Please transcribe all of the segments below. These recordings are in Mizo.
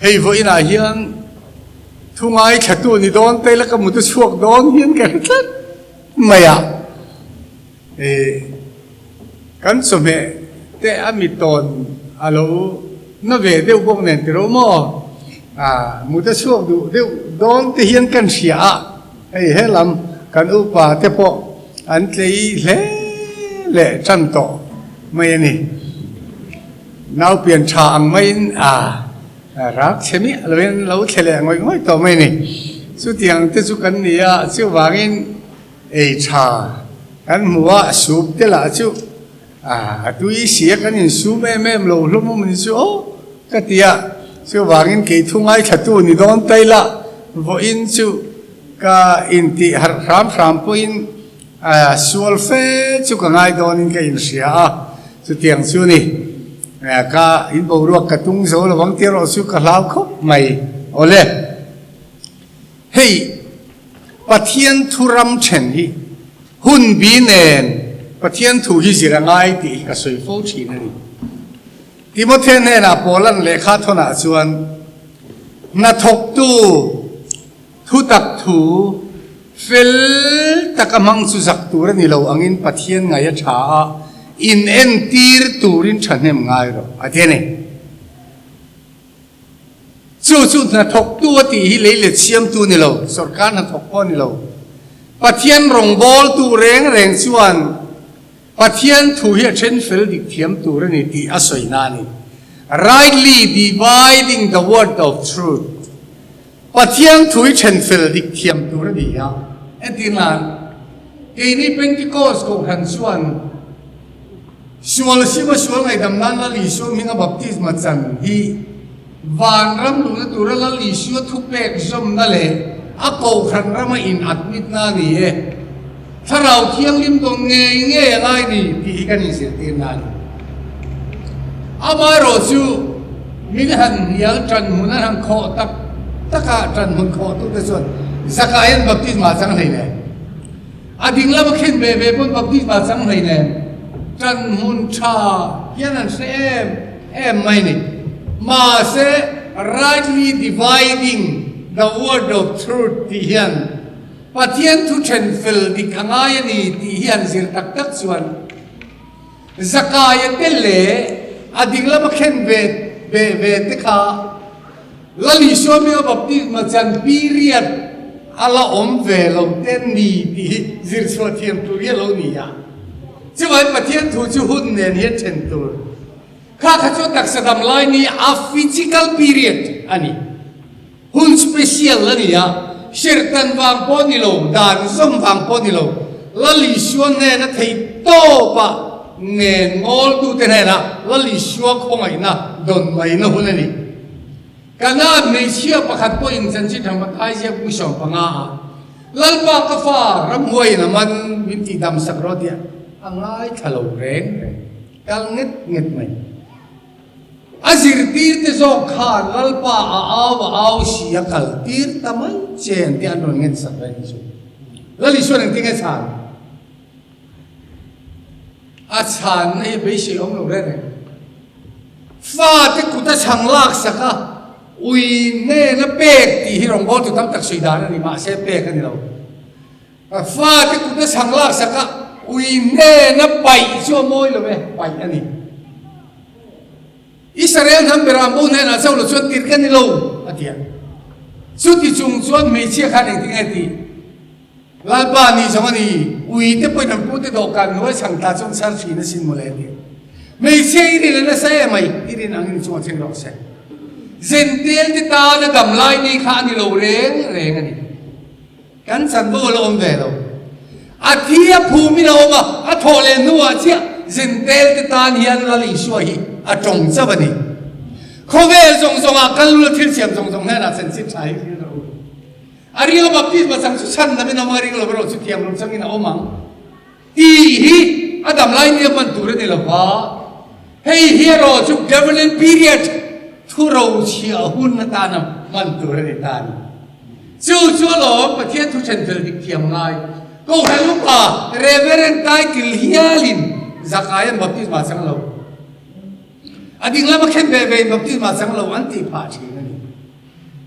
Hei vawiinah hian thu ngaithlatu ni dawn te ila ka mut a chhuak dawn hian ka hre tlat mai a. Ih kan chawhmeh te a mi tawn a lo na ve deuh bawk nen tiro maw? Ah mut a chhuak duh deuh dawn te hian kan hria a, hei helam kan upa te pawh an tlei hle leh tan tawh mai a ni. Nau pian tha ang maiin a rak chhe miah loin lo thle leh ngawih ngawih tawh mai a ni. Chutiang te chu kan ni a, chuvangin ei tha kan hmu a, soup te lah chu a tui si a, kan insum em em lo hlawm awm ni chu aw ka ti a. Chuvangin kei thu ngaithlatu ni dawn ta ila, vawiin chu ka intih harh hram hram pawhin A sual fe chu ka ngai dawnin ka inhria a, chutiang chu ni. Ka in boruak ka tung zo lo ang tih erawh chu ka hlau khawp mai. Awle, hei Pathian thu ram then hi hun bi nen Pathian thu hi zir a ngai tih hi ka sawi fo thin a ni. Timothy hnenah Paulan lehkha thawnah chuan hnathawktu, Thutak thu fel taka hmang chu zak tur a ni lo angin Pathian ngaih a tha a, inentir turin thahnem ngai rawh a ti a ni. Chu chu hnathawktu a tih hi lei let siamtu ni lo, sorkar hnathawk pawh a ni lo. Pathian rawngbawltu reng reng chuan Pathian thu hi a then fel dik thiam tur a ni tih a sawi na a ni. Rightly dividing the word of truth. Pathian thu hi then fel dik thiam tur a ni a, entir nan, keini Pentecost Kohhran chuan sual sima sual ngaihdam nan Lal Isua hminga baptisma chan hi vanram luhna tura Lal Isua thupek zawmna leh a Kohhran rama in admit-na a ni e. Thlarau Thianghlim dawn ngei ngei a ngai ni tih hi kan inzirtir na a ni. Amaherawh chu min han hnial ṭan hmun an han khawh tak tak a, ṭan hmun khawh tute chuan Zaka hian baptisma chang hlei nen, a ding lama khen ve ve pawn baptisma chang hlei nen, ṭan hmun ṭha hian an hre em em mai ni. Mahse, rightly dividing the word of truth tih hian Pathian thu then fel dik a ngai a ni tih hi han zir tak tak chuan Zakaia te leh a ding lama khen ve ve ve te kha Lal Isua hminga baptisma chan period a la awm ve lo te ni tih hi zir chhuah thiam tur hi a lo ni a. Chuvangin Pathian thu chu hun nen hian then tur kha kha chu taksa dam lai ni a physical period a ni. Hun special a ni a, Sirtan vang pawh ni lo, dan zawm vang pawh ni lo, Lal Isua hnena thei tawpa nen ngawltute hnena Lal Isua khawngaihna dawn maina hun a ni. Kanaan hmeichhia pakhat pawhin chanchin tha Mathai ziak 15 ah, Lalpa ka fa ramhuaiin a man min tihdam sak rawh tih a ngaithla lo reng reng, kal nget nget mai. A zirtirte zawk khan Lalpa a au a au si a kal tir ta mai che an tih an rawn ngen sak reng chu. Lal Isuan engtin nge chhan? A chhanna hi beisei awm lo reng reng. Fate kut a chhang lak sak a, ui hnena pek tih hi rawngbawltu tam tak sawi dan a ni, mahse pek a ni lo. Fate kut a chhang lak sak a, ui hnena paih chu a mawi lo e, paih a ni. Israel hnam ber ah bo hnenah chauh lo chuan tir ka ni lo, a ti a. Chuti chung chuan hmeichhia khan engtin nge tih? Lalpa ni zawng a ni, ui te pawhin an pute dawhkan hnuai chhang ta chuan chhar thin a sin mawle a ti. Hmeichhia i rin a nasa em mai, i rin angin i chungah thleng rawh se. Zentel te tana dam lai ni kha a ni lo reng reng a ni. Kan chanvo a la awm ve lo. A thi a phumin a awm a, a thawh leh hnuah chiah Zentel te tan hian Lal Isua hi a tawng chauh a ni. Khawvel zawng zawngah kal lul a thil siam zawng zawng hnenah chanchin tha hi hrilh rawh u. A ring a baptisma chang chu chhan namin a awm a, ring lo erawh chu thiam lo changin a awm ang tih hi a dam lai nia hman tur a ni lo va. Hei hi erawh chu Gavilan period thu rochhiah hun atana hman tur a ni ta a ni. Chu chu alawm Pathian thu then fel dik thiam ngai. Kohhran upa Reverend title hialin Zakaia'n baptisma chang lo. A ding lama khen ve vein baptisma chang lo an tih phah thin a ni.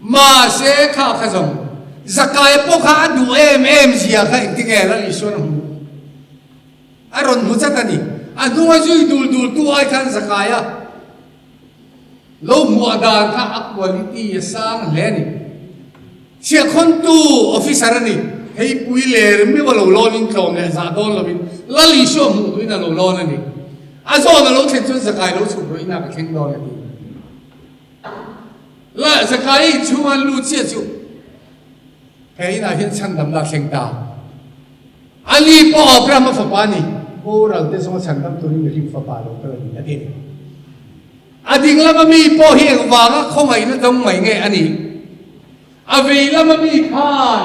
Mahse kha kha zawng Zakaia pawh kha a duh em em zia kha engtinge Lal Isuan a hmu? A rawn hmu chat a ni. A hnunga zui dul dul tu ai khan Zakaia lo hmuah dan kha a quality a sang hle a ni. Chhiahkhawntu officer a ni. Hei pui ler meuh a lo lawnin tlawm leh zah dawn lovin Lal Isua hmuh duhin a lo lawn a ni. A zawn a lo thlen chuan Zakai lo chhuk rawh inah ka thleng dawn a ti. La Zakai inchhunga an lut chiah chu he inah hian chhandamna a thleng ta. Ali pawh Abrahama fapa a ni. Boral te zawnga chhandam turin mihring fapa lo kal a ni a ti a ni. A ding lama mi pawh hi engvanga khawngaihna dawng mai nge a nih? A vei lama mi khan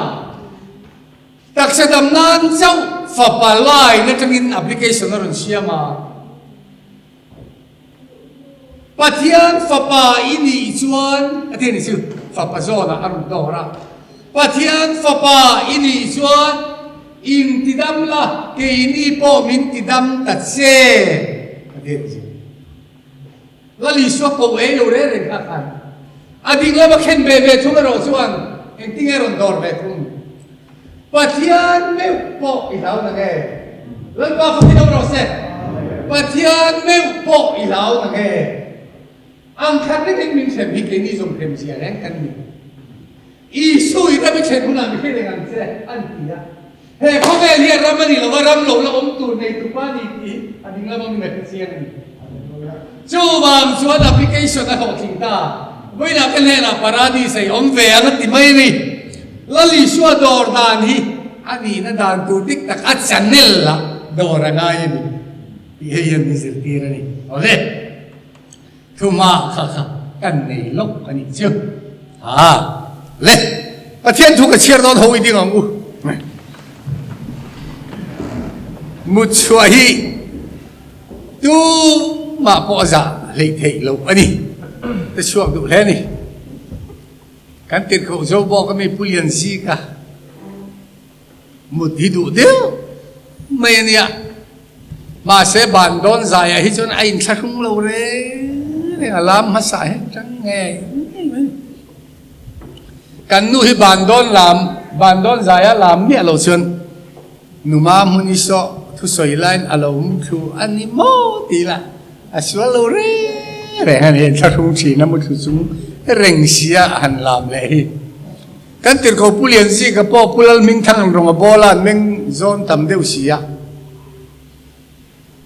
taksa dam nan chauh fapa line atangin application a rawn siam a. Pathian fapa i nih chuan, a ti a ni chu, fapa zawnah a rawn dawr a. Pathian fapa i nih chuan intidam la, keini pawh min tidam ta che, a ti a ni chu. Lal Isua koh ei lo reng reng kha khan a ding lama khen ve ve thung erawh chuan engtinge rawn dawr ve thung? Pathian meuh pawh i hlau na nge? Lalpa fak hi lo rawh se. Pathian meuh pawh i hlau na nge? Ang khat vekin min hrem hi keini zawng hrem zia reng kan ni. Isu i ram i thlen hunah mi hre reng ang che an ti a. He khawvel hi a ram a ni lo va, ram lo la awm tur nei tupa a ni tih hi a ding lama min a hre chiang a ni. Chuvang chuan application a hlawhtling ta. Vawiinah ka hnenah Paradis ei awm ve ang a ti mai a ni. Lal Isua dawr dan hi a nihna dan tur dik tak a channel ah dawr a ngai a ni tih hei hian min zirtir a ni. Awle. Thuma kha kha kan nei lawk a nih chu. Ha le, Pathian thu ka chhiar dawn ho i ding ang u. Mut chhuah hi tumah pawh a zah hleih theih loh a ni. Ka chhuak duh hle a ni. Kan tirhkoh zo bawk a mi Pu Lianzika. Mut hi duh deuh mai a nia. Mahse ban dawn zaiah hi chuan a inthlahrung lo reng reng a, lam hmasa hian tang ngei ngei mai. Kan nu hi ban dawn lam, ban dawn zaia lam miah lo chuan numa hmun i sawh thusawi laiin a lo mutthlu a ni maw tih lah a sual lo reng reng a ni. Inthlahrung thin a mutthlu chung reng sia a han lam leh hi. Kan tirhkoh Pu Lianzika pawh Pu Lalhmingthang an rawn a bawl a, an meng zawn tam deuh si a.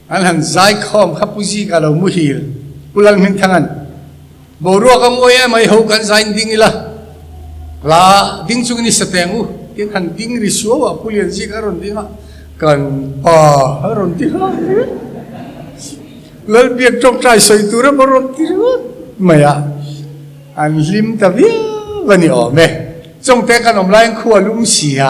An han zai khawm kha Pu Zika lo muhil Pu Lalhmingthang an boruak a ngawi em ai ho kan zain ding ila, hla ding chungin i sa teng u tin han ding ri suau a Pu Lianzika a rawn ding a, kan pa a rawn ti nghal ringawt. Lalbiak tawngtai sawi tur emaw rawn ti ringawt mai a. An hlim ta viau a ni awm e. Chawngte kan awm laiin khua lum si a,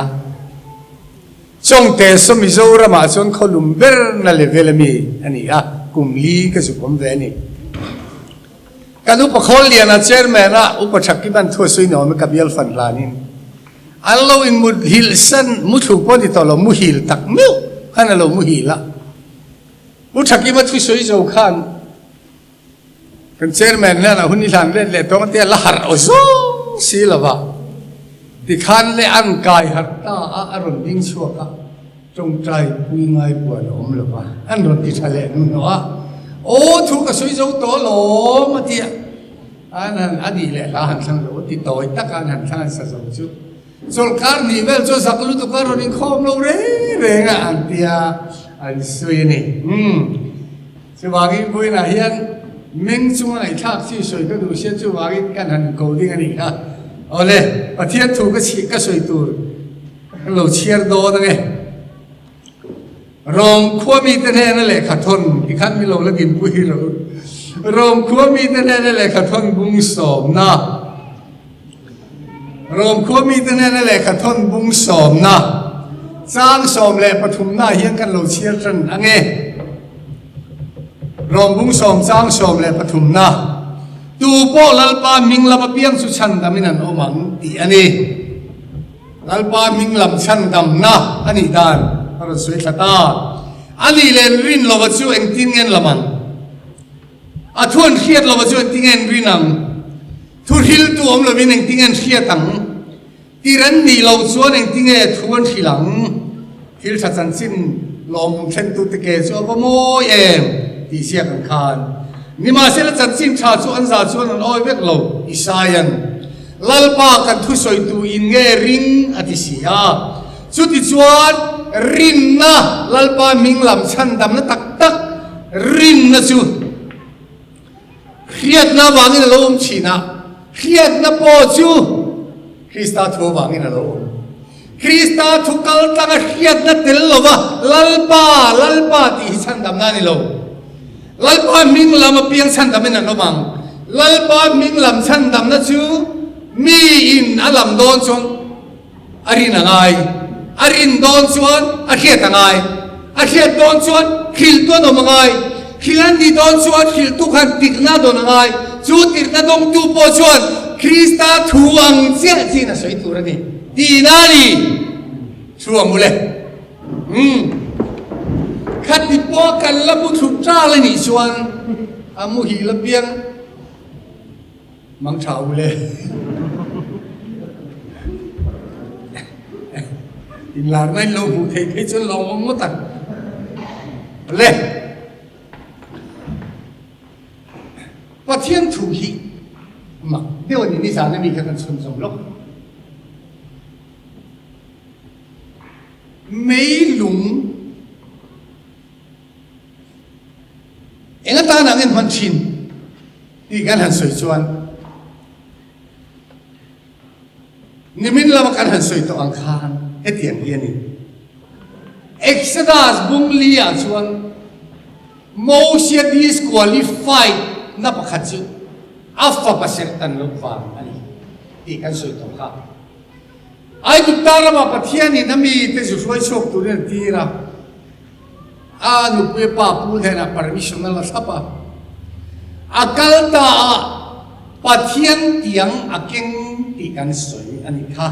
Chawngte saw Mizoramah chuan khaw lum ber na level a mi a ni a, kum li ka zuk awm ve a ni. Kan upa Khawlliana chairman a upa Thakiman thu a sawi ni awm e ka bial fan hlanin an lo in muthilh san muthlu pawh ni tawh lo muhil tak meuh khan a lo muhil a. U Thakima thu sawi zo khan Kan chairman hian a hun i hlan let leh tawng te la harh aw zawng si lo va, tikhan le an kai harh ta a, a rawn ding chhuak a, tawngtai pui ngai puan a awm lo va, an rawn ti tha leh hnuhnawh a, aw thu ka sawi zo tawh alawm a ti a, an han a nih leh hla han thlang lo a ti tawi tak a, an han thlang an sa zo chu chawlhkar hnih vel chu zak lutuk a rawn inkhawm lo reng reng a an ti a, an sawi a ni. Umm. Chuvangin vawiinah hian meng chunga ngaihthlak chi sawi ka duh sia chuvangin kan han ko ding a nih kha. Awle, Pathian thu ka chhih ka sawi tur ka lo chhiar dawn ange. Rom khua mite hnena lehkha thawn tikhan mi lo la dinpui lo. Rom khua mite hnena lehkha thawn bung sawmna. Rom khua mite hnena lehkha thawn bung sawmna chang 13 ah hian kan lo chhiar tan ange. Rom bung sawm chang 13 na tu pawh Lalpa hming lam apiang chu chhandamin an awm ang tih a ni. Lalpa hming lam chhandamna a nih dan a rawn sawi thla ta. A nih leh rin lova chu engtin nge an lam ang? A thu an hriat lova chu engtin nge an rin ang? Thu hriltu awm lovin engtinge an hriat ang? Tir an nih loh chuan engtinge thu an hrilh ang? Thil tha chanchin lawmawm thlentute ke chu a va mawi em? tih ziak ang khan. Nimahsela chanchin tha chu an za chuan an awi vek lo, Isaia'n, Lalpa kan thusawitu in nge ring a ti si a. Chutichuan rinna Lalpa hming lam chhandamna tak tak rinna chu Hriatna avangin a lo awm thin a, hriatna pawh chu Krista thu avangin a lo awm. Krista thu kal tlanga hriatna tel lova Lalpa, Lalpa tih hi chhandamna a ni lo. Lalpa hming lam apiang chhandamin an awm ang. Lalpa hming lam chhandamna chu miin a lam dawn chuan A rin a ngai. A rin dawn chuan a hriat a ngai. A hriat dawn chuan hrilhtu an awm a ngai. Hrilh an nih dawn chuan hrilhtu khan tirhna a dawn a ngai. Chu tirhna dawngtu pawh chuan Krista thu ang chiah chiin a sawi tur a ni. Tihna a ni. Thu ang ule. Umm. Khati pawh kan la mu thlu ṭal a nih chuan a muhil apiang. Mang tha u le. Inlarna in lo hmuh theih phei chuan lawm awm ngawt ang. Le. Pathian thu hi mak deuh a ni, nizan ami kha kan chhun zawm lawk. Meilung Eng atan ang en hman thin tih kan han sawi chuan nimin lama kan han sawi tawh ang khan hetiang hi a ni. Exodus bung li ah chuan Mosia disqualified na pakhat chu a fapa serh tan loh vang a ni tih kan sawi tawh kha. Aigupta ramah Pathianin a mite zu hruai chhuak turin a tir a. A nupui pa pu hnenah permission a la thlap a, a kal ta a Pathian tiang a keng tih kan sawi a nih kha.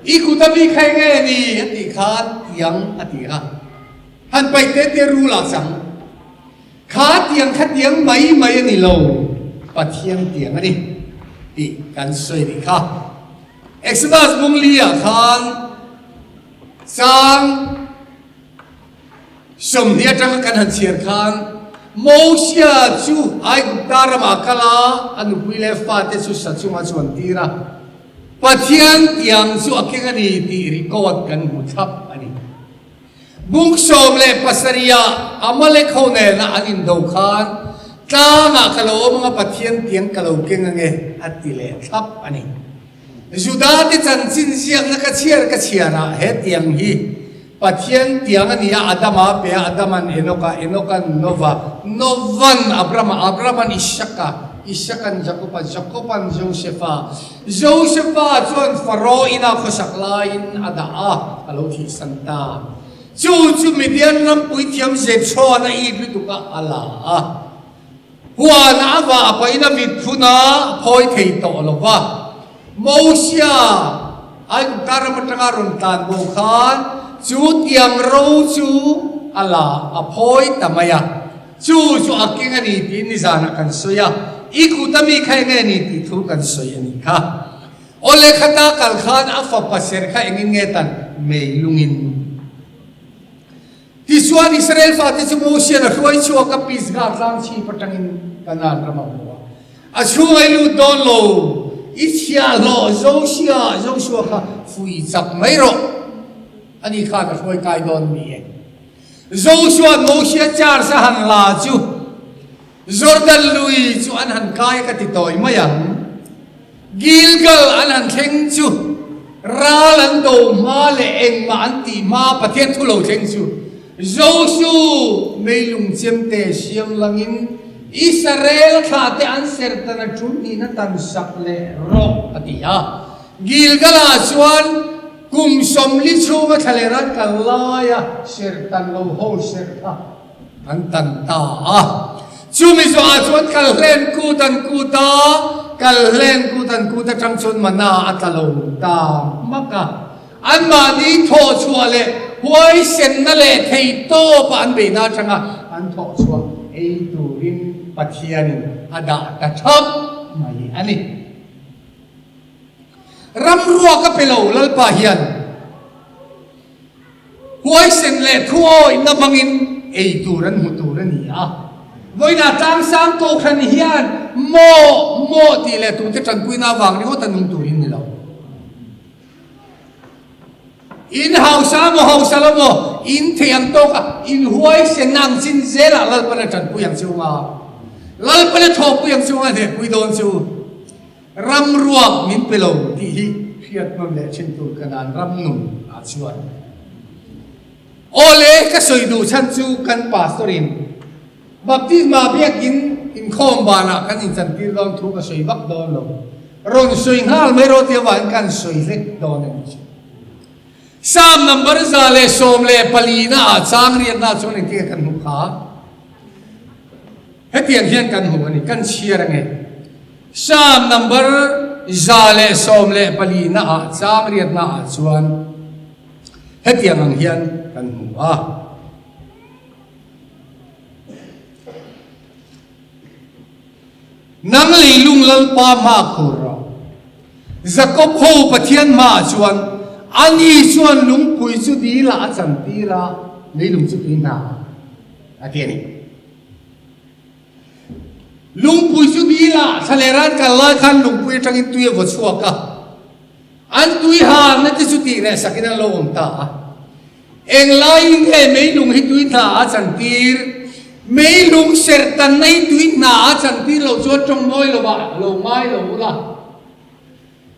I kut a mi kha enge ni a tih khan tiang a ti a, han paih te te rul ah chang. Kha tiang kha tiang mai mai a ni lo, Pathian tiang a ni tih kan sawi a nih kha. Exodus bung li ah khan chang 20 atanga kan han chhiar khan Mosia chu Aigupta ramah a kal a, a nupui leh fate chu sa chungah chuan tir a, Pathian tiang chu a keng a ni tih record kan hmu thlap a ni. Bung 17 ah Amalek ho nena an indo khan tlangah ka lo awm anga Pathian tiang ka lo keng ange a ti leh thlap a ni. Juda te chanchin ziakna ka chhiar ka chhiar ah he tiang hi Pathian tiang a ni a, Adama a pe a, Adaman Enoka, Enokan Nova, Novan Abrama, Abraman Isaka, Isakan Jakoba, Jakoban Josefa, Josefa chuan Faro ina khawsak laiin a dah a, a lo thihsan ta. Chu chu Midian ram puithiam Zethroan a it lutuk a, a la a. Huan a vah pahin a vit phun a phawi thei tawh lo va. Mosia Aigupta ram atanga rawn tlan bo khan chu tiang ro chu a la a phawi ta mai a. Chu chu a keng a ni tiin nizanah kan sawi a, i kut a mi kha enge a ni tih thu kan sawi a nih kha. Awle khata kal khan a fapa ser kha engin nge tan meilungin. Tichuan Israel fate chu Mosia'n a hruai chhuak a, Pisgah tlang chhip atangin Kanaan ram a hmu a. A chhung a i lut dawn lo, i chhiahhlawh Josia, Joshua kha fuih chak mai rawh, ani khan a hruai kai dawn ni e. Joshua'n Mosia charge a han la chu Jordan lui chu an han kai ka ti tawi mai ang. Gilgal an han thleng chu ral an do hma leh engmah an tih hma Pathian thu lo thleng chu Josu meilung chemte siam langin Israel thlahte an sertana tul nihna tan sak leh rawh a ti a. Gilgal ah chuan kum 40 chhunga thla leh ran kal laia sertan lo ho serh kha An tan ta a. Chumi zawhah chuan Kalhlen kut an kut a, Kalhlen kut an kut atang chuan mana a tla lo ta hmak a. Anmahni thawhchhuah leh huaisenna leh theihtawpa an beihna atanga an thawhchhuah ei turin Pathianin a dah ta thap mai a ni. Ram ruak a pe lo Lalpa hian huaisen leh thuawihna hmangin ei tur an hmu tur a ni a. Vawiinah tlangsang kohhran hian maw maw tih leh tute tanpuina avang ringawt a nung turin ni lo. In hausa maw hausa lo maw, in thei ang tawk a, in huaisen na ang chin zelah Lalpan a tanpui ang chu nga, Lalpan a thawhpui ang chu nga hnehpui dawn chu ram ruak min pe lo tih hi hriat hnawn leh thin tur ka nan ram nun ah chuan. Awle ka sawi duh chhan chu kan pastor in Baptisma biakin inkhawm banah kan inchantir dawn thu ka sawi vak dawn lo. Rawn sawi nghal mai rawh tih avangin kan sawi hlek dawn a ni chu. Psalm number 114 ah chang riatna chuan engtin nge kan hmuh kha? Hetiang hian kan hmu a ni, kan chhiar ange. Psalm number 114 ah chang riatna ah chuan hetiang ang hian kan hmu a. Nang leilung Lalpa hmaah khur rawh. Jakob ho Pathian hmaah chuan ani chuan lungpui chu dilah a chantir a, leilung chu tui hna a ti a ni. Lungpui chu dilah thla leh ran kal lai khan lungpui atangin tui a vaw chhuak a, an tui harna te chu tih reh sakin an lo awm ta a. Englaiin nge meilung hi tui hna a chantir? Meilung serhtanna hi tui hna a chantir loh chuan tawng mawi lovah lo ngai lo ula.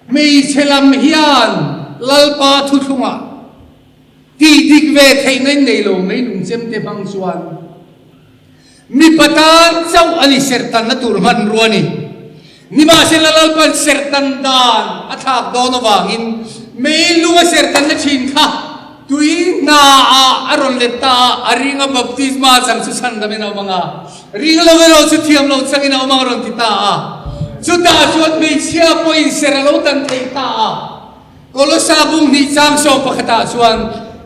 Hmeichhe lam hian Lalpa thuthlungah tih dik ve theihna in nei lo meilung chemte hmang chuan mipa tan chauh a ni serhtanna tur hmanrua ni. Nimahsela Lalpan serhtan dan a thlak dawn avangin meilung a serhtanna thin kha tui hna ah a rawn let ta a, a ring a baptisma chang chu chhandamin a awm ang a, ring lo erawh chu thiam lo changin a awm ang a rawn ti ta a. Chutah chuan hmeichhia pawhin serh a lo tan theih ta a. Kolosa bung hnih chang sawm pakhatah chuan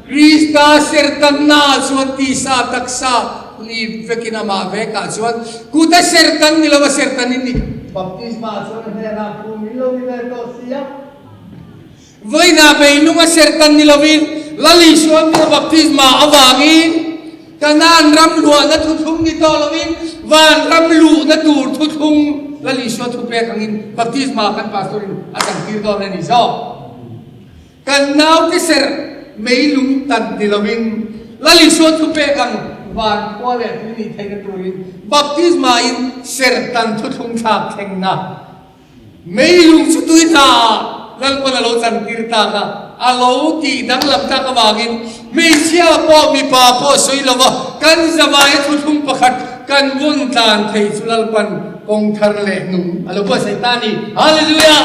Krista serhtannaah chuan tisa taksa lip vekin amah vekah chuan kuta serhtan ni lova serhtan in ni. Baptisma chuan a hnenah phum in lo ni ve tawh si a. Vawiinah beilunga serhtan ni lovin Lal Isua hming a baptisma avangin Kanaan ram luahna thuthlung ni tawh lovin van ram luhna tur thuthlung Lal Isua thupek angin baptisma kan pastor in a changtir dawn a ni zawk. Kan naute serh meilung tan ti lovin Lal Isua thupek ang van khua leh tui nih theihna turin baptisma in serh tan thuthlung thlak thlengna Meilung chu tui hna ah Lalpawn a lo chantir tak a, a lo tih danglam tak avangin hmeichhia pawh mipa pawh sawi lova kan zavaia thuthlung pakhat kan vawn tlan thei chu Lalpan kawng thar leh nung a lo buatsaih ta a ni. Hallelujah!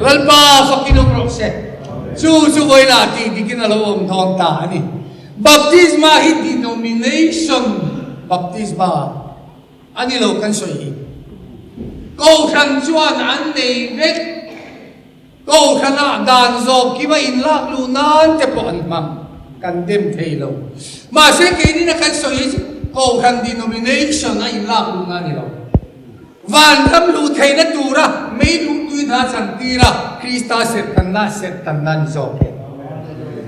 Lalpa fakin awm rawh se. Chu chu vawilah tih dikin a lo awm dawn ta a ni. Baptisma hi denomination baptisma. A ni lo kan sawi hi. Kohhran chuan an nei vek. Kohhranah dan zawk kima inlak luh nan te pawh an hmang. Kan dem thei lo. Mahse keinin a kan sawi hi chu Kohhran denomination a inlak luhna a ni lo. Vanram luh theihna tura meilung tui hna chantir a Krista serhtanna serhtanna a ni zawk e.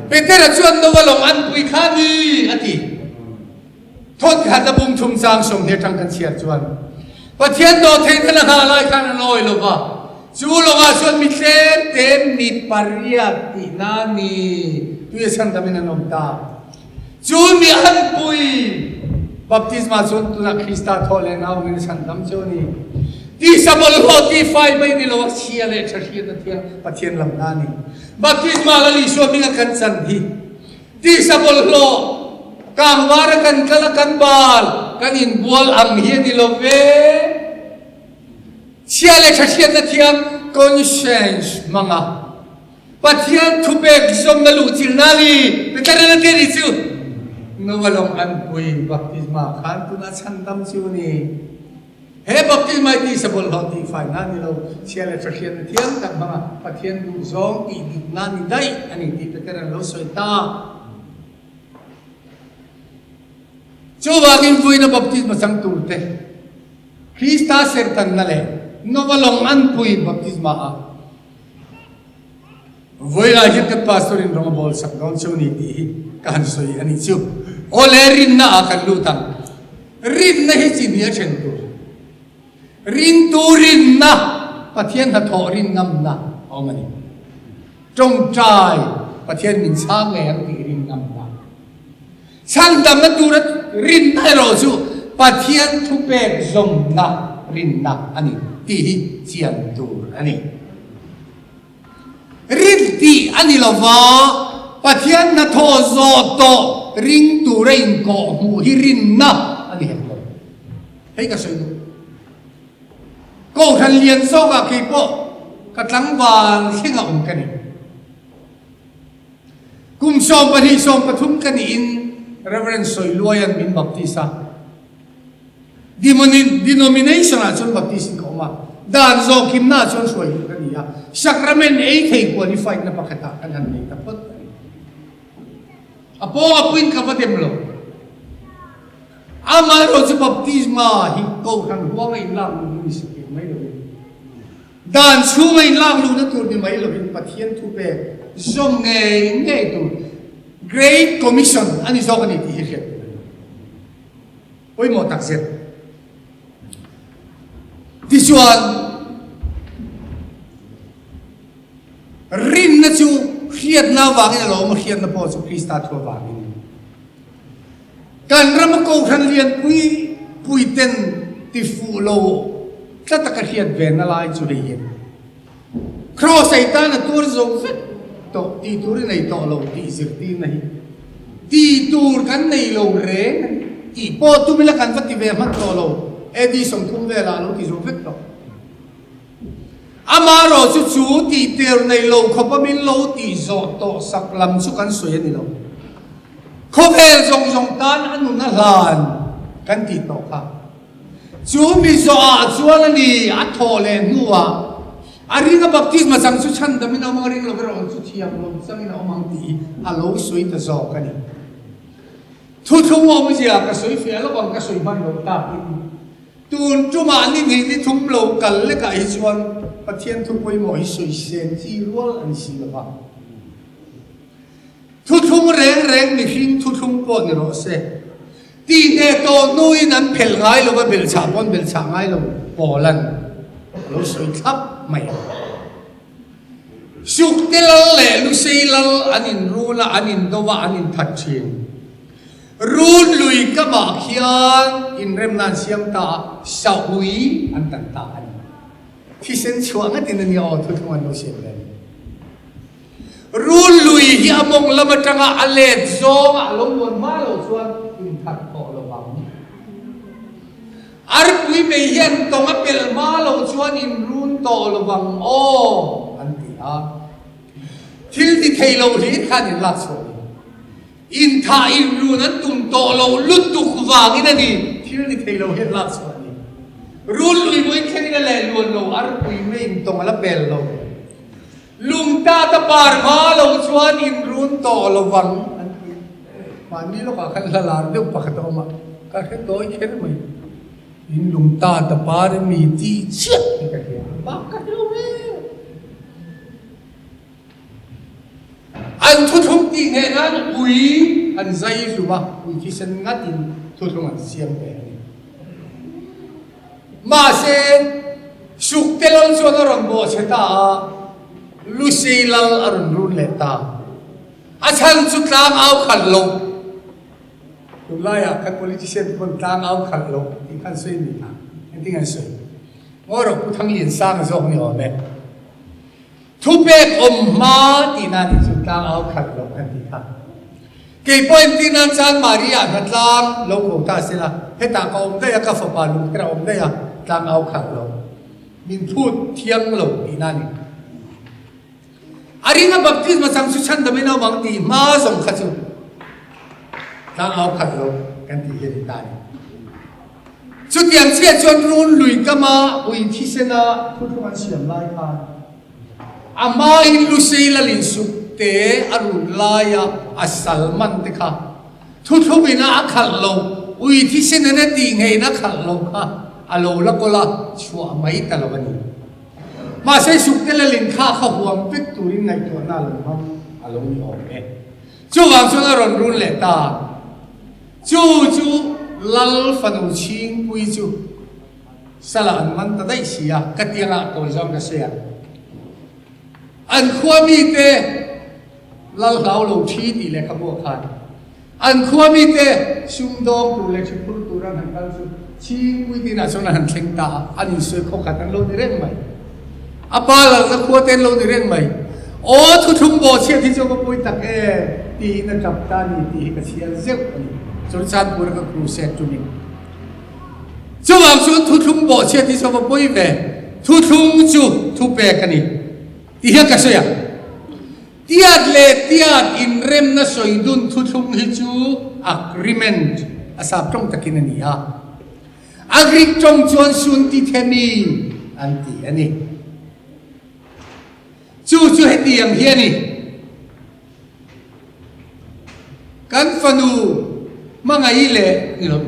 Petera chuan Noa lawng an pui kha a ni a ti. Thawnkhatna bung chungchang 20 atang kan chhiar chuan Pathian dawhtheihna la nghah lai khan an awi lo va, chu lawngah chuan mi tlem te mi pariat tihna ni tui a chhandamin an awm ta. Chu mi anpui baptisma chuan tunah Krista thawh leh nau angin a chhandam chu a ni. Tisa bawlhhlawh tihfai mai ni lo a chhia leh tha hriatna thiang Pathian lamna a ni. Baptisma Lal Isua hminga kan chan hi Tisa bawlhhlawh, kangvara kan kal a kan bal, kan inbual ang hi a ni lo ve. Chhia leh tha hriatna thiam conscience hmang a, Pathian thupek zawmna luhchilhna a ni. Peter-a te ni chu Noa lawng an pui baptisma khan tunah chhandam chu a ni. He baptisma hi tisa bawlhhlawh tihfai na ni lo, chhia leh tha hriatna thiam tak hmanga Pathian duhzawng tih dikna ni daih a ni tih Peter an lo sawi ta. Chuvangin vuina baptisma chang turte Krista serhtanna leh Nova lawng an pui baptisma ah. Vawilah hian kan pastor in rawng a bawl sak dawn cheu ni tih hi ka han sawi a nih chu. Awle rinna ah kan lut ang. Rinna hi chi hnih a then tur. Rintu rinna, Pathian hnathawh rin ngamna a awm a ni. Tawngtai, Pathian min chhang ngei ang tih rin ngamna. Chhandamna tura rinna erawh chu Pathian thupek zawmna rinna a ni tih hi chian tur a ni. Rin tih a ni lova, Pathian hnathawh zawh tawh ring tura inkawh hmuh hi rinna a ni hek lo. Hei ka sawi duh. Kohhran lian zawkah kei pawh ka tlangval thleng a awm ka ni. Kum 12 13 ka niin Reverend Sawiluaia'n min baptist a. Denomination ah chuan baptist in ka awm a, dan zawhkimna ah chuan hruai duh ka ni a, sacrament ei thei qualified na pakhat ah kan han nei ta phawt a ni. A pawng a puiin ka va dem lo. Amaherawh chu baptisma hi kohhran huanga inlak luh hi ni satliah mai lovin, Dan chhunga inlak luhna tur ni mai lovin Pathian thu pek zawm ngei ngei tur Great Commission a ni zawk a ni tih hi hriat tur a ni. Pawimawh tak zet. Tichuan, rinna chu hriatna avangin a lo awm a, hriatna pawh chu Krista thu avangin a ni. Kan rama kohhran lianpui pui ten ti fuh lo tlat a ka hriat ve na lai chu hei hi Kraws ei tan a tuar zo vek tawh tih tur i nei tawh lo tih zirtirna hi tih tur kan nei lo reng a ni tih pawh tum ila kan va ti ve hman tawh lo AD 30 velah a lo ti zo vek tawh. Amaherawh chu chu tih tir nei lo khawpa min lo tih zawh tawh sak lam chu kan sawi a ni lo. Khawvel zawng zawng tan a nun a hlan kan tih tawh kha. Chu mi zawhah chuan a ni a thawh leh hnuah a ringa baptisma chang chu chhandamin a awm ang a ring lo erawh chu thiam lo changin a awm ang tih hi a lo sawi ta zawk a ni. Thuthlung awmzia ka sawi fiah lo ang ka sawi hman lo takin. Tun tumah ni hnih ni thum lo kal lekah hi chuan Pathian thu pawimawh hi sawisel chi rual a ni si lo va. Thuthlung reng reng mihring thuthlung pawh ni rawh se. Tihne tawh hnuin an phelh ngai lo va, belhchhah pawh an belhchhah ngai lo, Paula'n a lo sawi thlap mai a. Sukte lal leh Lusei lal an inrul a, an indo a, an inthat thin. Run lui kamah khian inremna an siam ta a, saui an tan ta a ni. Thisen chhuah ngatin a nia aw thuthlung an lo siam ve a ni. Run lui hi a mawng lam atanga a let zawnga a lo luan hma loh chuan inthat tawh lo vang. Arpui mei hian tawng a pelh hma loh chuan inrun tawh lo vang aw an ti a. Thil ti thei lo hlir khan inlak chhuah a ni. Inthah inrun an tum tawh lo lutuk vangin a ni. Thil ni thei lo hian lak chhuah a ni. Rul lui vawiin thlengin a leh luan lo, arpui mai intawng a la pel lo. Lungtat a par hma lo chuan inrun tawh lo vang an ti. Mahni lawkah khan hla lar deuh pakhat a awm a, ka hre tawi kher mai. In lungtat a par mi tih chiah hi ka hria, bak ka hre lo ve. An thuthlung tih ngheh nan ui an zai hlum a, ui thisen ngatin thuthlung an siam ve a ni. Mahse, Sukte lal chuan a rawn bawhchhe ta a, Lusei lal a rawn run leh ta. A chhan chu tlang au khalh lo. Tunlaiah kan politician te pawn tlang au khalh lo tih kha an sawi ni kha. Engtin an sawi? Ngawi rawh Pu Thangliansanga zawk ni awm e. Thupek awm hma tihna nih chu tlang au khat lo kan ti kha. Kei pawh entir nan chuan Maria hna tlang lo ko ta sela, hetah ka awm daih a, ka fapa lungkher a awm daih a, tlang au khat lo. Min phut thiang lo tihna a ni. A ringa baptisma chang chu chhandam in a awm ang tih hma zawng kha chu tlang au khat lo kan tih hi a ni ta a ni. Chutiang chiah chuan run lui kama ui thisena thuthlung an siam lai khan a hmain Lusei lalin suk te a run laia a sal man te kha thuthlung ina a khalh lo, ui thisen in a tih ngeiin a khalh lo kha a lo la kawl a, chhuah mai ta lo a ni. Mahse sukte lalin kha kha huam vek turin ngaihtuahna a lo hmang a lo ni awm e. Chuvang chuan a rawn run leh ta. Chu chu Lal fanu chhingpui chu Sala an man ta daih si a, ka tiangah tawi zawng ka sawi a. An khua mite Lal hlau lo thi tih lehkhabu ah khan an khua mite sumdawng tur leh ṭhiphur tur an han kal chu chhingpui te inah chuan an han thleng ta a, an insawi khaw khat an lo ni reng mai. A pa lalna khua te an lo ni reng mai. Aw thuthlung bawhchhiat hi chu a va pawi tak e tiin a ṭap ta a ni tih hi ka chhiar zeuh a ni. Chawlhchanpur a ka crusade ṭumin. Chuvang chuan thuthlung bawhchhiat hi chu a va pawi ve. Thuthlung chu thupek a ni tih hian ka sawi ang. Tiat leh tiat inremna sawi dun thuthlung hi chu agreement a sap tawng takin a ni a. A Greek tawng chuan suntithemi an ti a ni. Chu chu hetiang hi a ni. Kan fanu hmangaih leh ni lo.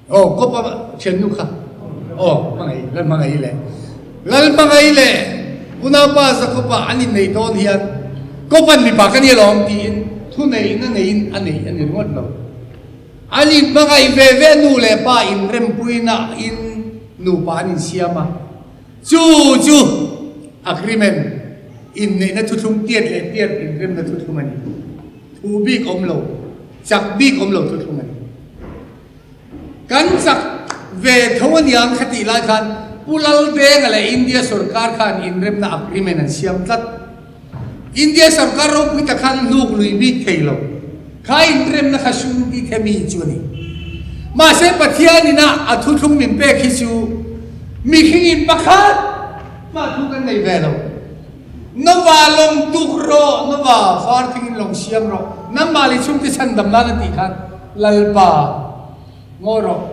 Aw kawpa thiannu kha aw hmangaih lal hmangaih leh lal hmangaih leh unaupa Jakoba an innei dawn hian kawpan mipa ka ni alawm tiin thuneihna neiin a nei a ni ringawt lo. An inhmangaih ve ve nu leh pa inrempuina in nupa an insiam a. Chu chu agreement, inneihna thuthlung tiat leh tiat inremna thuthlung a ni. Thu bik awm lo, chak bik awm lo thuthlung a ni. Kan chak ve tho a niang kha tih lai khan Pu Laldenga leh India sorkar khan inremna agreement an siam tlat. India sorkar ropui tak khan hnuk lui bik thei lo. Kha inremna kha sum ti the mi chu a ni. Mahse Pathian ina a thuthlung min pek hi chu mihring in pakhat mah thu kan nei ve lo. Nova lawng tuk rawh, Nova far thing in lawng siam rawh, nangmah leh chhungte chhandam nan a tih khan Lalpa ngawi rawh.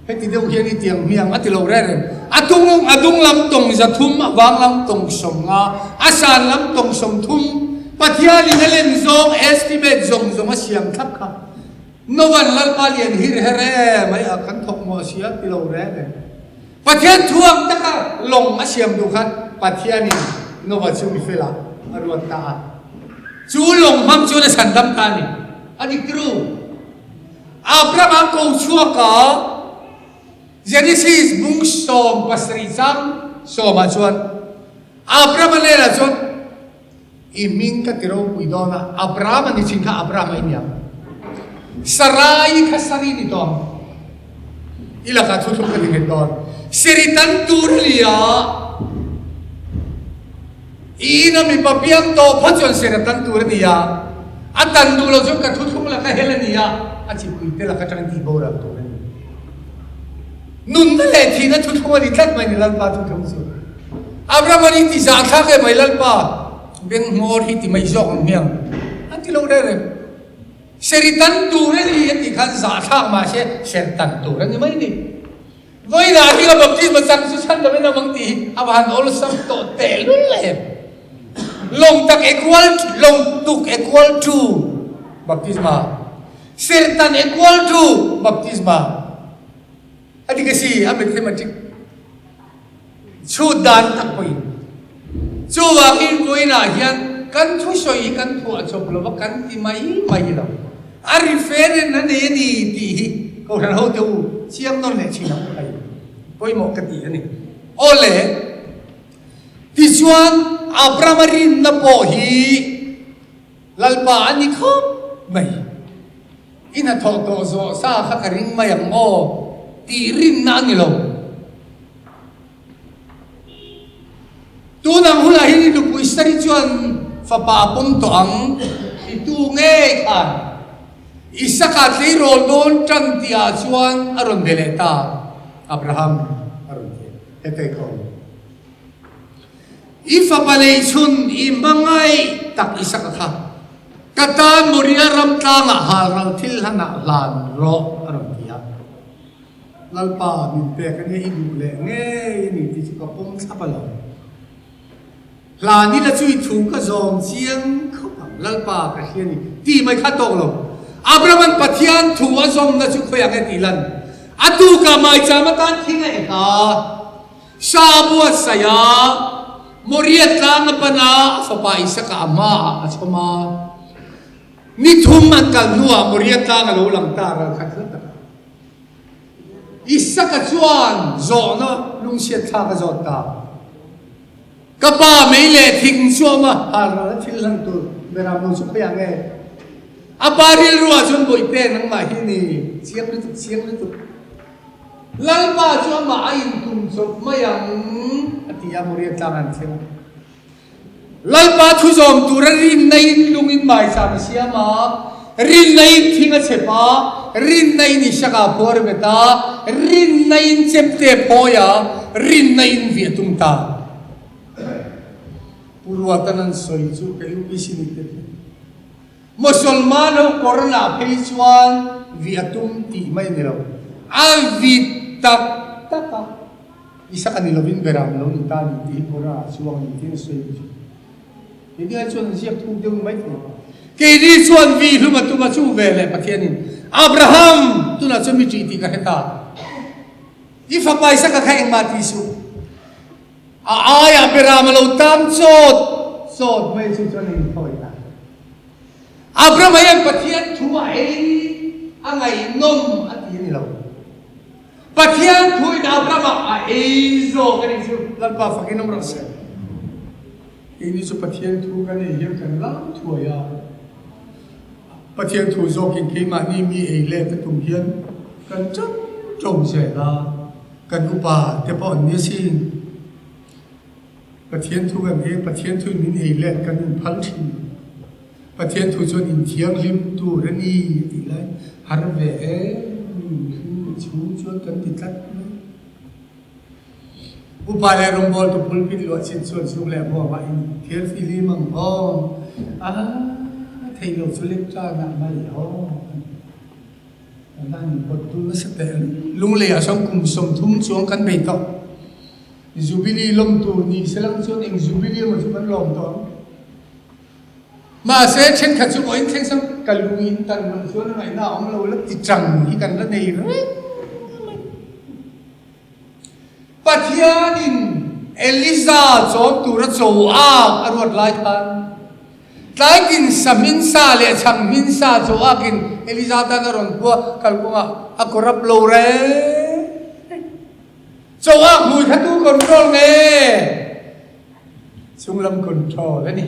Heti deuh hian i tiang hmiang a ti lo reng reng. A tung a dung lam tawng 300, a vang lam tawng 50, a san lam tawng 30, Pathianin a len zawng estimate zawng zawng a siam thlap kha. Novan Lalpa lian hir her e mai a kan thawk maw a sia ti lo reng reng. Pathian thu ang taka lawng a siam duh khan Pathianin Nova chu mi felah a ruat ta a. Chu lawng hmang chuan a chhandam ta a ni. A dik ru. Abraham a ko chhuak a, Genesis bung 17 chang sawmah chuan Abraham a hnenah chuan, I hming ka ti ropui dawn a, Abraham a ni thin kha Abraham a i ni ang. Sarai kha Sari ni tawh ang. I lakah thuthlung ka ti nghet dawn. Siri tan tur a ni a, I ina mipa piang tawh phawt chuan ser a tan tur a ni a, a tan duh lo chuan ka thuthlung laka hel a ni a, a chipui te laka tangin tih boral tur a ni. Nunna leh thihna thuthlung a ni tlat mai ni Lalpa thuthlung chu. Abraham an inti zah thlak em mai Lalpa beng hmawr hi ti mai zawk ang hmiang an ti lo reng reng. Ser i tan tur a ni a tih khan zah thlak mahse ser tan tur a ni mai ni. Vawiinah hi a baptisma chang chu chhan lovin awm ang tih hi a va han awlsam tawh tehlul em. Lawng tak equal lawng tuk equal to baptisma, sertan equal to baptisma a dik a si a mathematic chhut dan tak pawhin. Chuvangin vawiinah hian kan thusawi hi kan phuah chawp lova kan ti mai mai lo. A referent a nei a ni tih hi Kohhran hote u chiang nawn leh thin ang mai pawimawh ka ti a ni. Awle, tichuan Abraham-a rinna pawh hi Lalpa a ni khawp mai. I hnathawh tawh zawh sa kha ka ring mai ang aw tih rinna a ni lo. Tunang hunah hian i nupui Sari chuan fapa a pawm tawh ang titu ngei khan Isaka tleirawl dawn tan tihah chuan a rawn be leh ta, Abraham a rawn ti a, Hetei ka awm. I fapa nei chhun i hmangaih tak Isaka kha ka tan Moria ram tlangah halral thil hlanah hlan rawh a rawn ti a. Lalpa min pek a nia i duh leh ngei a ni tih chu ka pawm thlap a lo. Hlan ila chu i thu ka zawm chiang khawp ang, Lalpa ka hria a ni tih mai kha tawk lo. Abraham-a'n Pathian thu a zawmna chu khawi ang e tih lan. A tukah maicham atan thing a ek a, sa buatsaih a, Moriah tlang a pan a, a fapa Isaka a hmaah a chhawm a. Ni thum an kal hnuah Moriah tlang a lo lang ta ral khat hla tak a. Isaka chuan zawhna lungchhiat thlak a zawt ta. Ka pa mei leh thing chu a awm a, hal ral a thil hlan tur beram lo chu khawiah nge? A pa rilru ah chuan Bawihte nangmah hi ni chiang lutuk chiang lutuk. Lalpa chu amah a intum chawp mai ang a ti a, Moriah tlang an thleng a. Lalpa thu zawm tura rinna in lungin maicham a siam a, rinna in thing a chep a, rinna in Isaka a phuar bet a, rinna in chemte a phawi a, rinna in vih a tum ta. Pu Ruatan an sawi chu ka UPC ni te chu. Mosolman ho kawrna phei chuan vih a tum tih mai a ni lo, a vit tak tak a. Isaka ni lovin Beram lo ni ta ni tih hi Quran ah chuang a ni tiin a sawi chu. Keini ai chuan an ziak thuk deuh ni mai thei. Keini chuan vi hlum a tum a chu ve leh Pathianin Abraham tunah chuan mi ṭih tih ka hre ta. I fapa Isaka kha engmah ti suh. A aiah Beram a lo tam chawt chawt mai chu chuan a inthawi ta. Abraham hian Pathian thu a ei a ngaihnawm a ti a ni lo. Pathian thuin Abraham-ah a ei zawk a nih chu Lalpa fakin awm rawh se. Keini chu Pathian thu kan ei hian kan lam thuai a, Pathian thu zawkin keimahni mi ei let a tum hian kan ṭang ṭawng zel a, kan upa te pawh an ni asin. Pathian thu kan ei, Pathian thuin min ei let kan inphal ṭhin. Pathian thu chuan inthianghlim tur a ni a tih lai har ve em thu chhung chuan kan ti tlat mai. Upa leh rawngbawltu pulpit luah chin chuan zuk leh hmuamah in thir fihlim ang aw, a theih loh chu lek tanah mai aw a ti. Kan pawt dul nasa teh a ni. Lunglei ah sawn kum 30 chuang kan bei tawh. Jubilee lawm tur ni selang chuan eng jubilee emaw chu kan lawm tawh ang. Mahse, thenkhat chu vawiin thleng sam ka lung in tan loh chuan a ngaihna a awm lo la ti chang hi kan la nei reng mai. Pathianin Eliza chawm tura cho ak a ruat lai khan tlaitin sa hmin sa leh chhang hmin sa cho akin Eliza tan a rawn hua kalkawngah a corrupt lo reng reng. Cho ak hmui kha tu control nge? Chunglam control a ni.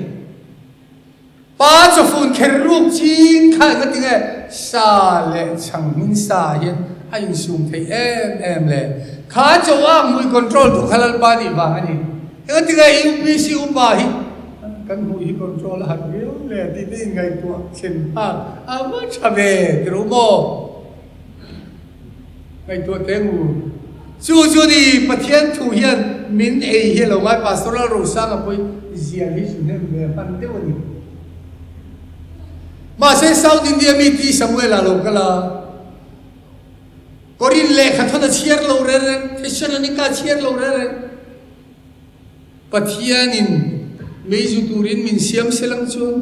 Pa chawfun kher ruk ching kha eng ati nge sa leh chhang hmin sa hian a insum theih em em le. Kha chaw a hmui control duh kha Lalpa nih vang a ni. Eng ati nge UPC upa hi kan hmuh hi control a han viau le tih te inngaihtuah thlen phak a va tha ve ti rawh maw. Ngaihtuah teh ngu. Chu chu ni Pathian thu hian min ei hi a lo ngai Pastor Lalrosanga pawhin zial hi chu hnem ve hman deuh a ni. Mahse South India mi T Samuel-a lo kal a, Korin lehkha thawn a chhiar lo reng reng, Thessalonica a chhiar lo reng reng. Pathianin mei zu turin min siam selang chuan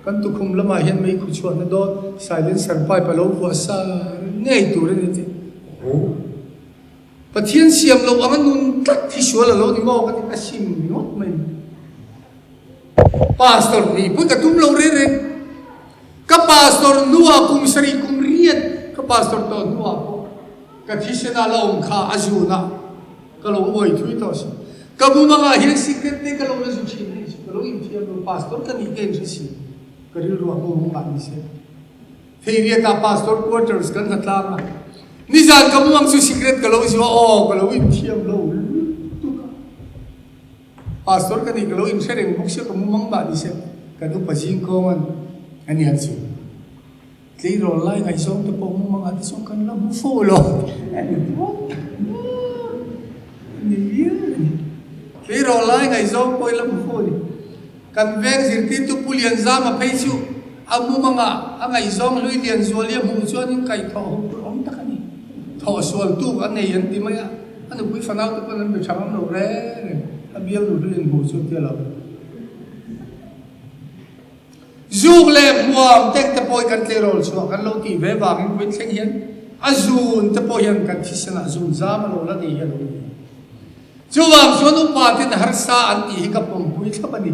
kan tukhum lamah hian mei khu chhuahna dawn silencer pipe a lo vuah sa ngei tur a ni tih aw Pathian siam loh anga nun tlat hi sual a lo ni maw ka ti a sim ngawt mai ni. Pastor nih pawh ka tum lo reng reng. Ka pastor hnuah kum sarih kum riat ka pastor tawh hnuah pawh ka thisen ah la awm kha a zun ah Ka lo uai thui tawh si. Ka mumangah hian secret te ka lo la zu thin anih chu. Ka lo inthiam lo. Pastor ka nih ka inhre si. Ka rilru ah mumang mah ni se. Theiriatah pastor quarters kan hna tlang a. Nizan ka mumang chu secret ka lo zu a, aw ka lo inthiam lo lutuk a. Pastor ka nih ka lo inhre reng bawk sia ka mumang mah ni se. Kan upa zingkawngan a nian chu. Tleirawl lai ngaihzawng te pawh mumang ah te chuan kan la hmu fo lo a ni bawk a ni viau a ni. Tleirawl lai ngaihzawng pawh i la hmu fo a ni. Kan veng zirtirtu Pu Lianzama phei chu a mumang ah a ngaihzawng hlui Lianzuali a hmuh chuan in kaihthawh hup tur awm tak a ni. Thawh sual tuk a nei an ti mai a, a nupui fanau te pawn an be tha ngam lo reng reng a bialnu hlui an hmuh chu tia lo. Zuk leh hmuam tek te pawh hi kan tleirawl chhuah kan lo tih ve vangin vawiin thleng hian. A zun te pawh hian kan thisen ah zun zam a lo la nei hi a lo ni. Chuvang chuan upa ten harsa an tih hi ka pawmpui thlap a ni.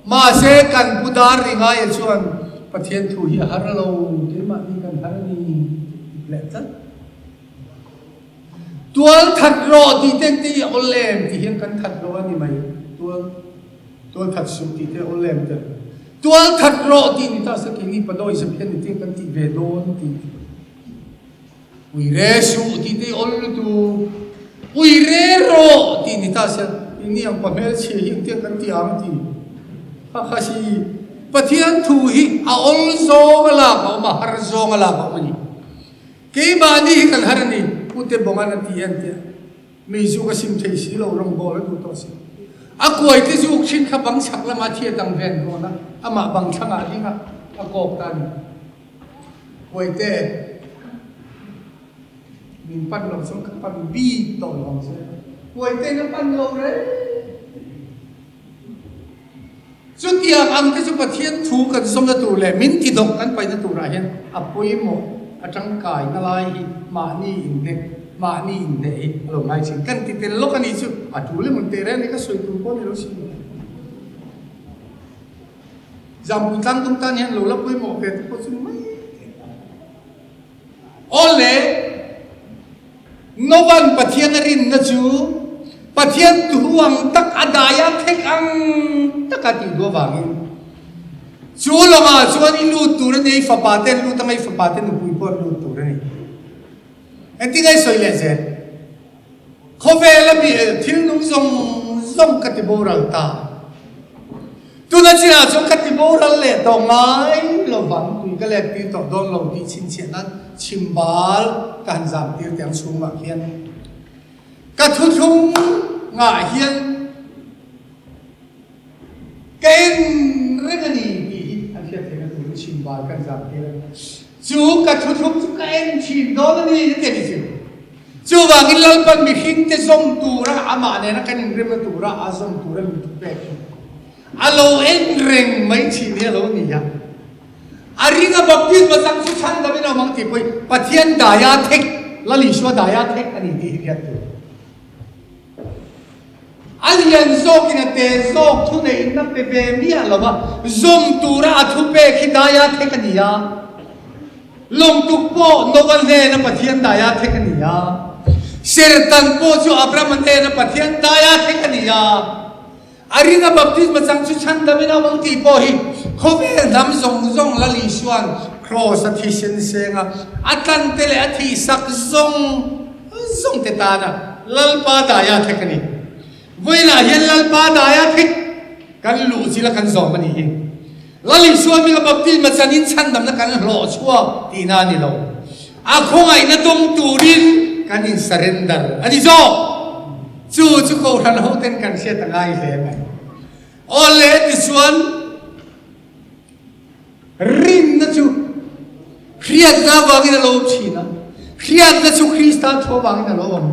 Mahse kan pu dar ri ngaia chuan Pathian thu hi a har lo, keimahni kan har a ni tih leh tlat. Tual that rawh tih te engtin i awl em tih hian kan that lo a ni mai. Tual tual that suh tih te awl em te. Tual that rawh tih ni ta se keini padawi zep hian engtin kan tih ve dawn tih. Ui re suh tih te i awl lutuk. Ui re rawh tih ni ta se keini ang pa hmelchhia hi engtiang kan ti ang tih kha kha si. Pathian thu hi a awl zawng a lak a awm a, har zawng a lak a awm a ni. Keimahni hi kan har a ni, Pu Tebongan a ti en teh. Mei zuk a sim thei si lo, rawngbâwl a duh tawh si. A kuai te zuk thin kha bang chhak lama thiat ang ven dawn a, amah bang thlangah a ding a, a kawk ta a ni. Kuaite, min pan loh chuan ka pan bik tawh lo ang che. Kuaite in a pan lo reng. Chutiang ang te chu Pathian thu kan zawmna tur leh min ti dawk kan paihna turah hian a pawimawh, a tangkaina lai hi mahni inhnek, mahni inhneh hi a lo ngai thin. Kan ti tel lawk a nih chu a tul emaw teh reng a ni, ka sawi tur pawh a ni lo si. Zampui tlangdung tan hian lo la pawimawh ve te pawh chu ni mai thei ta. Awle, Nova'n Pathian a rinna chu Pathian thu ang tak a dai a thek ang taka tih duh avangin chu lawngah chuan i lut tur a ni, i fapa te an lut anga i fapa te nupui pawh an lut tur a ni. Engtin nge i sawi leh zel? Khawvela mi thil nung zawng zawng ka ti boral ta. Tuna chinah chuan ka ti boral leh tawh ngai lovang, tui ka let tir tawh dawn lo tih chhinchhiah nan chhimbal ka han zam tir teh ang chhungah khian ka thuthlung ngah hian ka en reng a ni tih hi an hriat theihna turin chhimbal kan zam tir a. Chu ka thuthlung chu ka en thin dawn a ni a ti a ni chu. Chuvangin Lalpan mihringte zawm tura amah nena kan inremna tura a zawm tura min thupek hi a lo en reng mai thin hi a lo ni a. A ringa baptisma chang chu chhandamin a awm ang tih pawhin Pathian daia thek, Lal Isua daia thek a ni tih hi hriat tur. A lian zawkin a te zawk thuneihna pe ve miah lo va, zawm tura a thupek hi daia thek a ni a. Lawngtuk pawh Noah hnena Pathian daia thek a ni a. Sertan pawh chu Abrahama hnena Pathian daia thek a ni a. A ringa baptisma chang chu chhandamin a awm ang tih pawh hi khawvel hnam zawng zawng Lal Isua'n Kraws a thisen senga a tlante leh a thihsak zawng zawng te tana Lalpa daia thek a ni. Vawiinah hian Lalpa daia thek kan luh chila kan zawm a nih hi. Lal Isua hminga baptisma chanin chhandamna kan hlawh chhuak tihna a ni lo. A khawngaihna dawng turin kan in surrender a ni zawk. Chu chu Kohhran hoten kan hriat a ngai hle mai. Awle tichuan rinna chu hriatna avangin a lo awm thin a, hriatna chu Krista thu avangin a lo awm.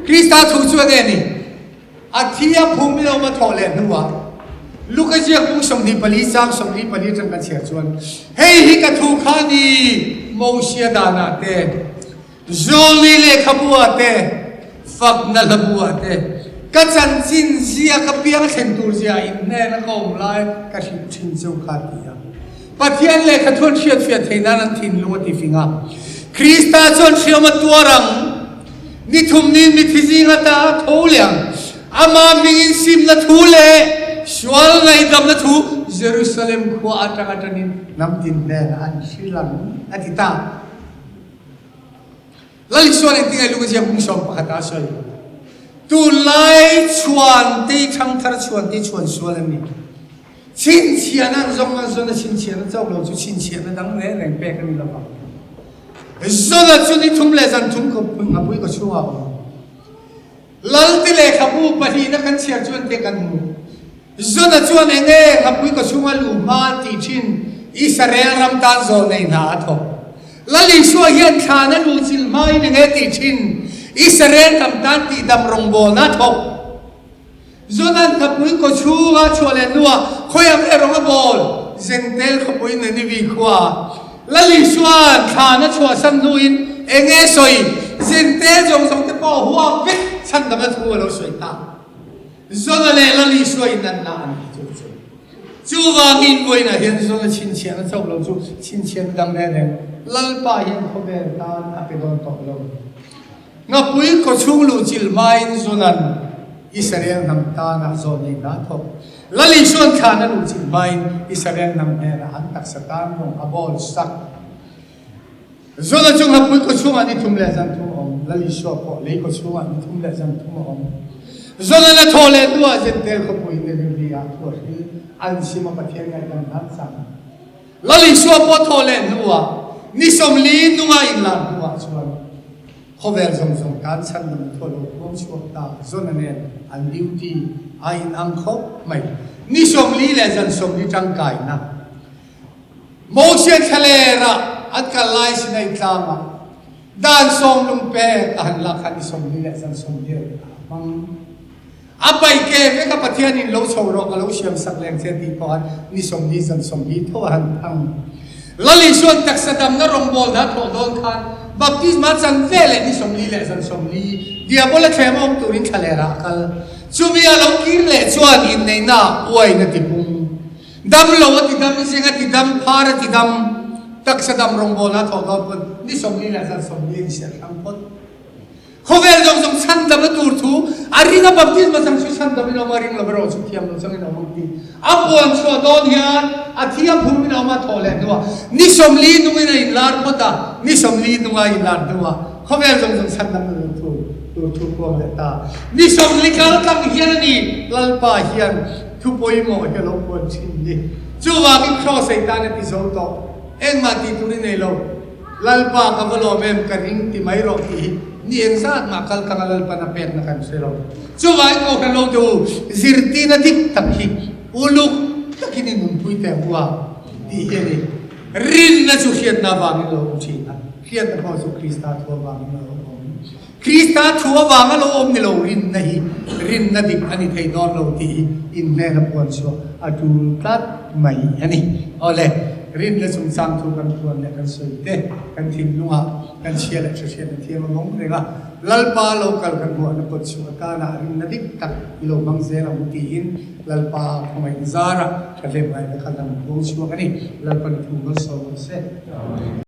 Krista thu chu enge ni? A thi a phum in a awm a thawh leh hnuah Luka ziak bung 24 chang 44 atang kan chhiar chuan hei hi ka thu kha ni Mosia danah te Zawlni lehkhabu ah te fakna hlabu ah te ka chanchin zia ka piang thlen tur zia inhnen a ka awm lai ka hrilh thin cheu kha ti a. Pathian lehkha thu an hriatfiah theih nan an thinlung a tifing a. Krista chuan hriam a tuar ang. Ni thum niin mithi zing ata a tho leh ang. Ama hmingin simna thu leh sual ngaihdamna thu Jerusalem khua atanga tanin hnam tin hnenah an hrilh ang, a ti ta. Lal Isuan engtin nge Luka ziak bung 11 ah a sawi? Tunlai chhuan te thangthar chhuan te chhuan sual an ni. Chhinchhiahna an zawng a, Zona chhinchhiahna chauh lo chu chhinchhiahna dang reng reng pek a ni lo vang. Zona chu ni thum leh zan thum nghapui ka chhungah a awm. Lalte lehkhabu pahnihna kan chhiar chuan te kan hmu. Zona chuan eng nge nghapui ka chhunga luh hma an tih thin Israel ram tan zawl nei hna a thawk. Lal Isua hian thlan a luh chilh hmain eng nge tih thin Israel ram tan tihdam rawngbawlna a thawk. Zona'n nghapui kaw chhunga chhuah leh hnuah khawiah nge rawng a bawl? Zentel khawpui Ninivi khua. Lal Isua'n thlan a chhuahsan hnuin eng nge sawi? Zintel zawng zawng te pawh huap vek chhandamna thu a lo sawi ta. Zona leh Lal Isua inanna an ti chu chu. Chuvangin vawiinah hian Zona chhinchhiahna chauh lo chu chhinchhiahna dang reng reng Lalpa hian khawvel tan a pe dawn tawh lo. Ngapui khawchhung luhchilh hmain Zona'n Israel hnam tana zawn ei hna thawk. Lal Isua'n thlan a luhchilh hmain Israel hnam hnenah an taksa tan rawng a bawl sak. Zona chu Nghapui khawchhungah ni thum leh zan thum a awm, Lal Isua pawh lei khawchhungah ni thum leh zan thum a awm. Zona'n a thawh leh hnuah Zentel khawpui Nineveh ah thu a hril, an sim a Pathian ngaihdam hlan chang. Lal Isua pawh thawh leh hnuah ni 40 nunga inlar hnuah chuan khawvel zawng zawng tan chhandam thu a lo puang chhuak ta. Zona nen an duty a inang khawp mai. Ni 40 leh zan 40 tangkaina. Moses thlalera an kal lai Sinai tlangah dan sawm lung pek a han lak khan ni 40 leh zan 40 a hmang. A paih ke vek a Pathian in lo chho rawh ka lo siam sak leng che tih pawh khan ni 40 zan 40 tho a han thang. Lal Isua'n taksa damna rawngbawl hna thawh dawn khan baptisma chan ve leh ni 40 leh zan 40 diabola thlem a awm turin thlalerah a kal. Chumi a lo kir leh chuan inneihna uain a tipung. Dam lo a ti dam, zing a ti dam, phar a ti dam, taksa dam rawngbawl a thawh dawn pawn ni 40 leh zan 40 a insiah hrang phawt. Khawvel zawng zawng chhandam a tur thu a ring a, baptisma chang chu chhandam in a awm a, ring lo erawh chu thiam lo changin a awm ang tih a puan chhuah dawn hian a thi a phum in a awm a, thawh leh hnuah ni 40 nungin a inlar phawt a, ni 40 nunga a inlar hnuah khawvel zawng zawng chhandam a tur tur thu puang leh ta. Ni 40 kal tlang hian a ni Lalpa hian Thu pawimawh hi a lo puan thin ni. Chuvangin Kraws ei tan a ti zo tawh. Engmah tih tur i nei lo. Lalpa ka va lawm em ka ring ti mai rawh tih hi ni eng zat mah kal tanga Lalpan a pekna kan hre lo. Chuvangin Kohhran lo te u, zirtina dik tak hi uluk takin i nunpui teh ang u a tih hi a ni. Rinna chu hriatna avangin lo awm thin a, hriatna pawh chu Krista thu avangin a lo awm. Krista thu avanga lo awm ni lo rinna hi rinna dik a ni thei dawn lo tih hi inhnena puan chhuah a tul tlat mai a ni. Awle, rinna chungchang thu kan puan leh kan sawi te, kan thinlungah kan chhia leh hre-hriatna thiam a mawng reng a, Lalpa lo kal kan hmuahna kawt chhuah atana rinna dik tak i lo hmang zel ang tiin Lalpa khawngaihna zarah thahlem ngaihna kha kan puang chhuak a ni. Lalpan i thu malsawm ang se.